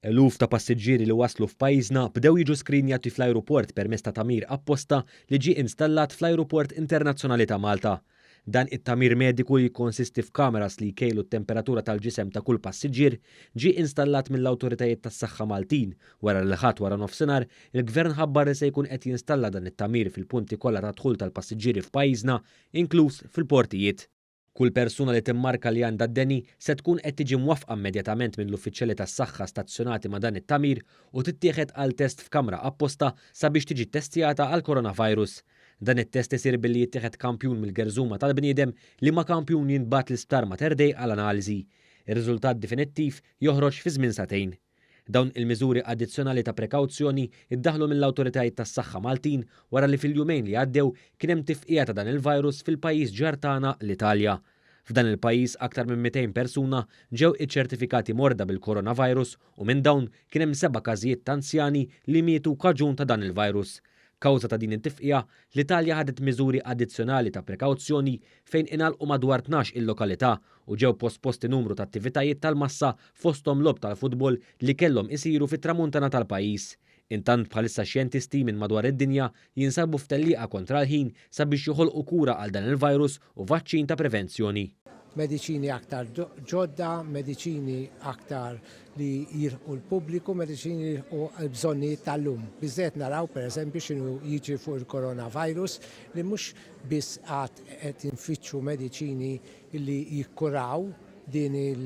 Eluf ta' passiġġieri li waslu f'pajjiżna bdew jiġu skrinjati fl-ajruport permezz ta' tagħmir apposta li ġie installat fl-Ajruport Internazzjonali ta' Malta. Dan it-tagħmir mediku li jikkonsisti f'kameras li jkejlu t-temperatura tal-ġisem ta' kull passiġġier ġie installat mill-awtoritajiet tas-saħħa Maltin wara li l-Ħadd waranofsinhar il-Gvern ħabbar li se jkun qed jinstalla dan it-tagħmir fil-punti kollha ta' dħul tal-passiġġieri f'pajjiżna inkluż fil-portijiet. Kull persuna li timmarka li għandha d-deni se tkun qed tiġi mwaffqa immedjatament mill-uffiċjali tas-saħħa stazzjonati ma' dan it-tagħmir u tittieħed għal test f'kamra apposta sabiex tiġi ttestjata għall-coronavirus. Dan it-test isir billi jittieħed kampjun mill-gerżuma tal-bniedem liema kampjun jintbagħat l-Isptar Mater Dei għal analiżi. Ir-riżultat difinittiv joħroġ fi żmien sagħtejn. Dawn il-miżuri addizzjonali ta' prekawzjoni ddaħħlu mill-awtoritajiet tas-saħħa Maltin wara li fil-jumejn li għaddew kien hemm tifqigħa ta' dan il-virus fil-pajjiż ġar tagħna l-Italja. F'dan il-pajjiż aktar minn 200 persuna ġew iċċertifikati morda bil-coronavirus u minn dawn kien hemm seba' każijiet ta' anzjani li mietu kaġun ta' dan il-virus. Kawża ta' din it-tifqigħa, l-Italja ħadet miżuri addizzjonali ta' prekawzjoni fejn ingħalqu madwar 12 il-lokalità u ġew posposti numru ta' attivitajiet tal-massa fosthom logħob tal-futbol li kellhom isiru fit-Tramuntana tal-pajjiż. Intant bħalissa xjentisti minn madwar id-dinja jinsabu f'tellieqa kontra l-ħin sabiex joħolqu kura għal dan il-virus u vaċċin ta' prevenzjoni. Mediċini aktar ġodda, mediċini aktar li jilħqu l-pubbliku, mediċini li jilħqu l-bżonnijiet tal-lum. Biżżejjed naraw pereżempju x'inhu jiġri fuq il-coronavirus li mhux biss għad qed infittxu mediċini li jikkuraw din il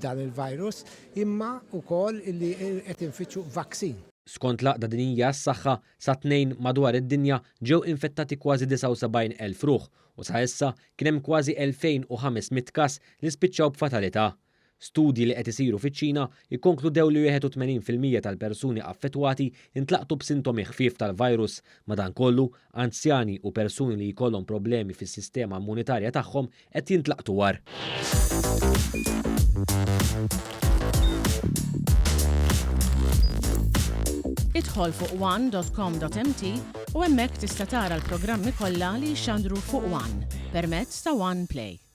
dan il-virus imma wkoll li qed infittxu vaccine. Skont l-Għaqda Dinjija għas-Saħħa, sat-Tnejn madwar id-dinja ġew infettati kważi 79,000 ruħ u sa issa kien hemm kważi 2,500 każ li spiċċaw b'fatalità. Studji li qed isiru fiċ-Ċina kkonkludew li 81% tal-persuni affettwati ntlaqtu b'sintomi ħfief tal-virus. Madankollu, anzjani u persuni li jkollhom problemi fis-sistema immunitarja tagħhom qed jintlaqtu agħar. Idħol fuq one.com.mt u hemmhekk tista' tara l-programmi kollha li jixxandru fuq One permezz ta' One Play.